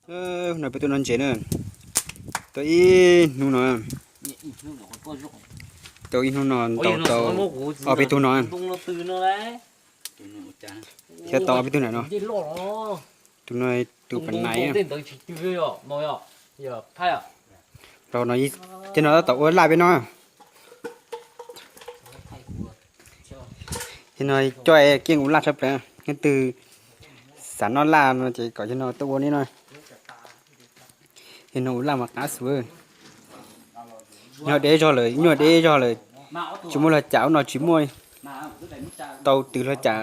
Hnub no peb tuaj noj ntses na, tau ib hnub no, tau ib hnub no ntau tau ob peb tug no. Thiab tau ob peb tug na no. Tus no tus pas nais. Los no, ces no tab tom ua laj peb no. Ces no coj kiaj ua laj tshaj plaws, leej twg xav noj laj no ces kom yog no tuaj ua li no. Yog no ua laj mas qab xwb. Nyuag deb zog lawm, nyuag deb zog lawm, tsis muaj los cas ub no tsis muaj, tau twg los cas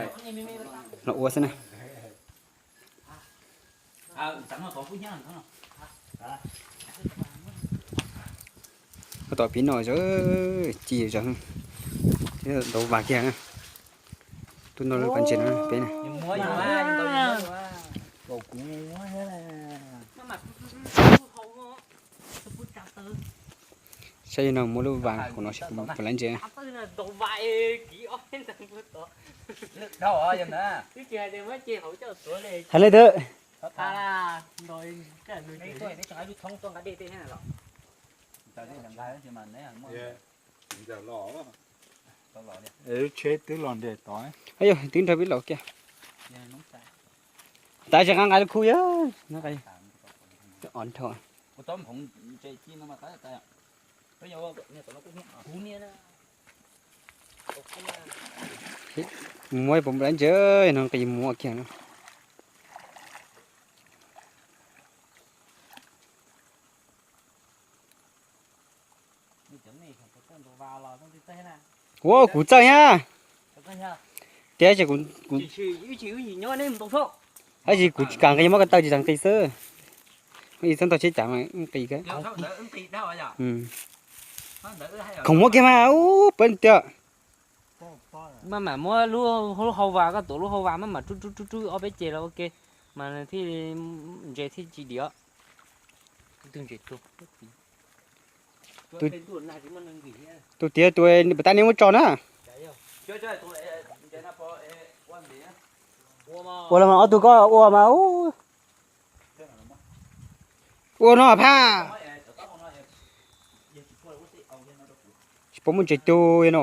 los ua xwb na. Tab tom pib no zawv ci zawv, ntau vas kiag. Tuaj noj lub pas ntses no peb na. Saib no muaj lub vas hauv no puas laiv ntses. Hais li twb. Lub tsheb twb los nres tod. Ayu, twb nrog peb los kiag. Tab sis nqa nqa lub khub yog o nrho. Muab puas laiv ntses no nqis muab kiag no. Ua kuv txawj na. Tias kuv, tab sis kuv tsis kam nqis, muab ko taw tsis tas nqis xwb. Muab ib txhab ntau tsheb cav mas nqis kawg. Khoom muab kiag mas ub pab tiag. Maj mam muab lub hau vas, koj tuav lub hau vas maj mam rub rub rub rub ob peb ces los ua ke, mas thiaj ntses thiaj tsis dim. Tus tiav tus pas tab nej muab tso na. Ua los mas ob tug koj ua mas ub. Ua no phaj. Tsis pom muaj ntses tug no.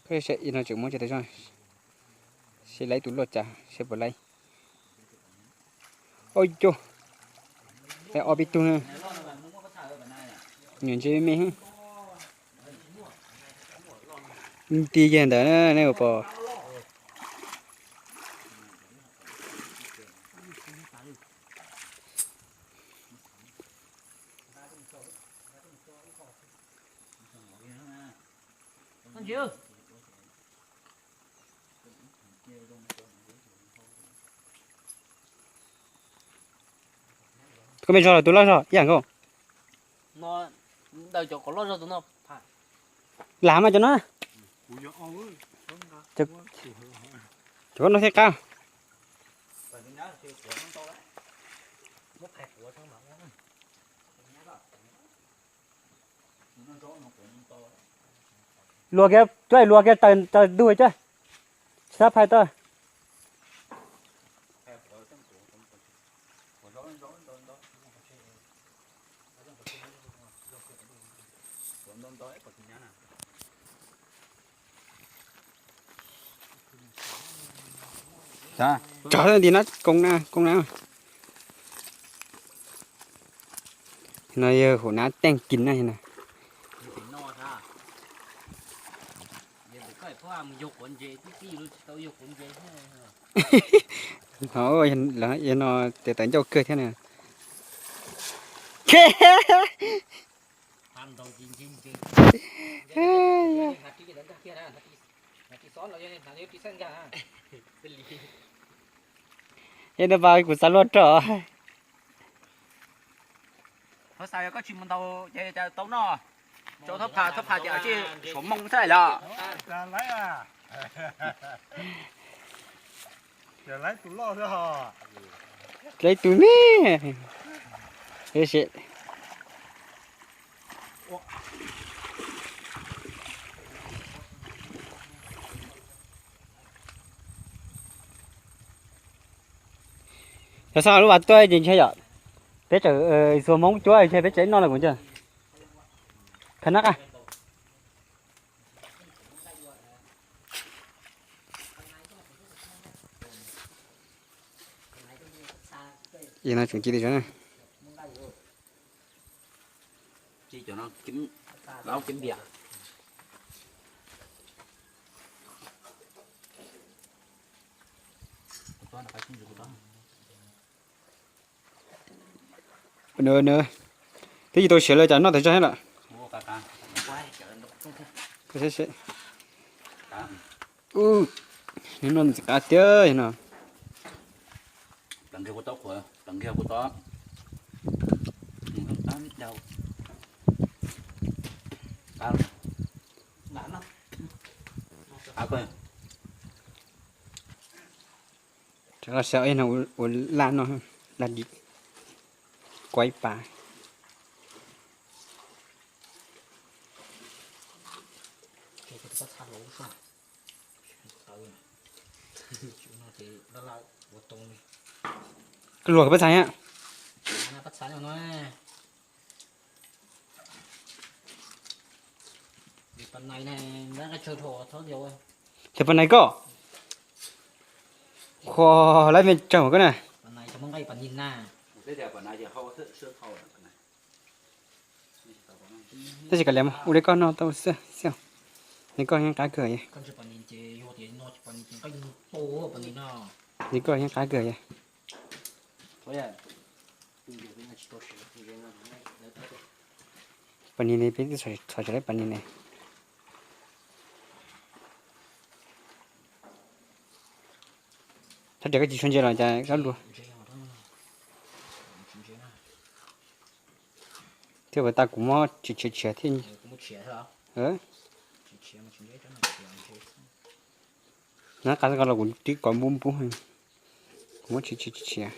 Saib no tseem muab tsis tau zog, seb laiv tus loj cas seb puas laiv. Ua cas laiv ob peb tug na. Nyuam ntses me me. Ti yag ntawd nej puas pom. Koj me zog los tus loj zog ib yam nkaus. Lam mas cov no. Cov no thiaj qab. Luag kiag, luag kiag taws ntug coj, tsis txhob phais tuaj. Tso nti no koob na, koob na. No yog hauv nab teej kis na no. Ho, yog no tes tawv ncauj kawg thiab na. Es no pas kuv xav luaj rau. Thov xav yog koj tsis mus ntaus ces tau noj. Tso thov phaj, thov phaj ces suav moo xwb los. Laiv tus me. Cov xab lub vas tuaj ces ntshe yom, peb tseem xuas Hmoob cuab ntshe peb tseem noj los kuv ntshe. Kha nab qa. Tseem ci li. Nws, nws twb yog tau siav lawm cas noj tas zog lawm. Nws noj ntxim qab tiag no. Rov qab xav no ua laj no, laj dim kuaib pas. Luag pab txhais. Tus pab nais koj, qhov lab me tsawg koj na. Tab sis kav liam ua li koj noj tau xwb xwb. Li koj yeej qab kawg. Li koj yeej qab kawg. Pas nis ne, peb twb txhos tsis tau pas nis ne. Thov tias koj tsis tshua ntse los cas koj luag. Thiab puas tas kuv muab tsis tshiav tshiav thiab. Nab qa xwb ko los kuv tib kov npub npub, kuv muab tsis tshiav tshiav.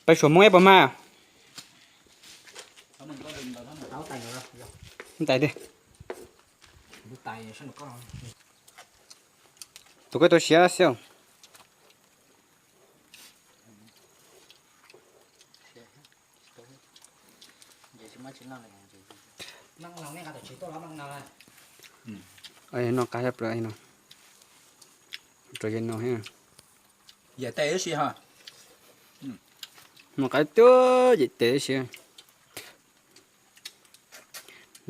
Peb suav Hmoob ib puas mas. Tais tiag. Tus koj tau siav xwb. Noj qab zaj plaws no. Rau yawg no, yawm tes si ha. Noj qab tiag, yawm tes si.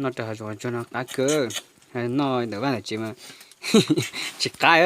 Noj rau hav zoov hav tsuag no qab kawg. Noj ntawm vaj ntawm tsev mas tsis qab.